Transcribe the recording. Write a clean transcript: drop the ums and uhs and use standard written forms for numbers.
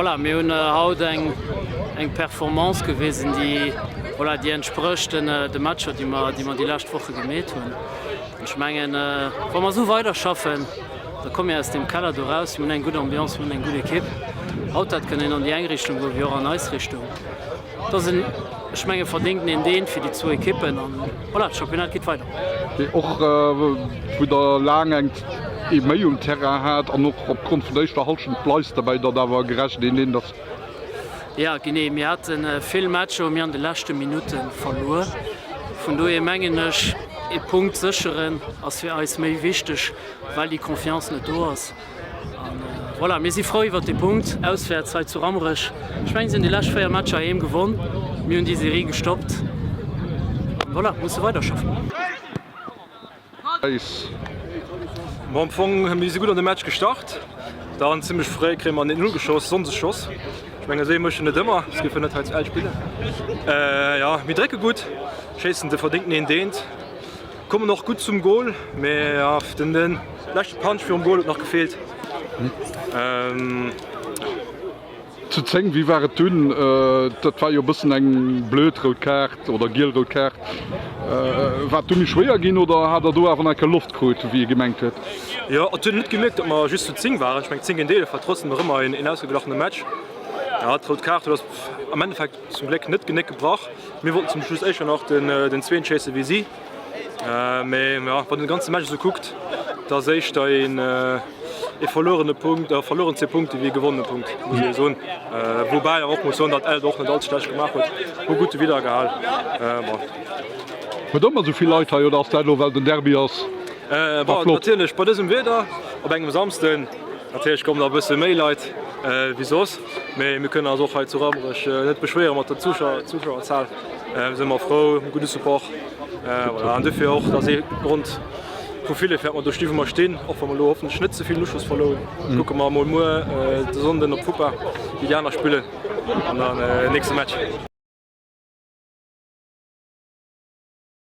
Voilà, mir hunn haut eng eng Performance gewisen, déi, voilà, déi entsprécht den de Matcher, déi mer, déi mer déi lescht Woche gemeet hunn. Ech mengen, wa mer esou weiderschaffen, da komme mir aus deem Keller do raus. Mir hunn eng gutt Ambiance, mir hunn eng gutt Ekipp. Haut, dat kënn een an déi eng Richtung goen, wéi och an eis Richtung. Et ass en, ech menge verdéngten een Deen fir déi zwou Ekippen an voilà, de Championnat geet weider. Och wou der laang eng ee méi um Terrain hat an och opgrond vun der éischter Hallschent bleift derbäi, datt awer gerecht een Eent ass. Jo genee, mir hate vill Matcher hu mir an de leschte Minutte verluer. Vun dohier mengen ech, ee Punkt sécheren ass fir eis méi wichteg, well déi Confiance net do ass. An voilà, mir si frou iwwert dee Punkt auswäerts hei zu Rammerech. Ech mengen, si hunn déi lescht 4 Matcher heem gewonn. Mir hunn déi Serie gestoppt. An voilà, musse weiderschaffen. Bon, am Fong, mir si gutt an de Match gestart. Dann zimmlech fréi kréie mer en 1-0 geschoss, Sonndesschoss. Ech mengen, esou ee mécht en net ëmmer, soss géif en net hei zu Ell spillen. Jo, mir drécke gutt, schéissen de verdéngten 1-1. Kommen och gutt zum Goal, mee ja, den, den leschte Punch virum Goal huet nach gefeelt. Ähm. Zu 10, wéi war et dunn? Dat war jo e bëssen eng blöd rout Kaart oder giel-rout Kaart. War et du méi schwéier ginn oder hat der do awer nach eng Kéier Loft krut, wéi ee gemengt huet? Jo, et huet een net gemierkt, datt mer just zu 10 waren. Ech mengen 10 géint 11 war trotzdem nach ëmmer een ausgeglachene Match. Ja, d'rout Kaart huet eis am Endeffekt zum Gléck net d'Genéck gebrach. Mir wollten zum Schluss éischter nach den zweeten schéisse wéi si. Mee ja, wann den ganze Match esou kuckt, da ass éischter een ee verluerene Punkt, äh, verlueren zwee Punkte wéi e gewonnene Punkt, muss ee soen. Woubäi awer och muss soen, datt Ell och net all ze schlecht gemaach huet, hu gutt widdergehal. Bon. Huet ëmmer esou vill Leit hei oder ass dat elo well den Derby ass? War flott. Natierlech bei dësem Wieder op engem Samsden, natierlech kommen da e bësse méi Leit wéi soss, mee mir kënnen eis och hei zu Rammerech net beschwéiere mat der Zuschauerzahl. Si mer frou, gudde Support. Voilà, an dofir och, dat ass ee Grond vu ville fir datt mer do sti wou mer stinn, och wa mer elo hoffentlech net ze vill Uschoss verloren. Kucke mer emol muer de Sonnden op Fuppa wéi déi aner spillen an dann nächste Match.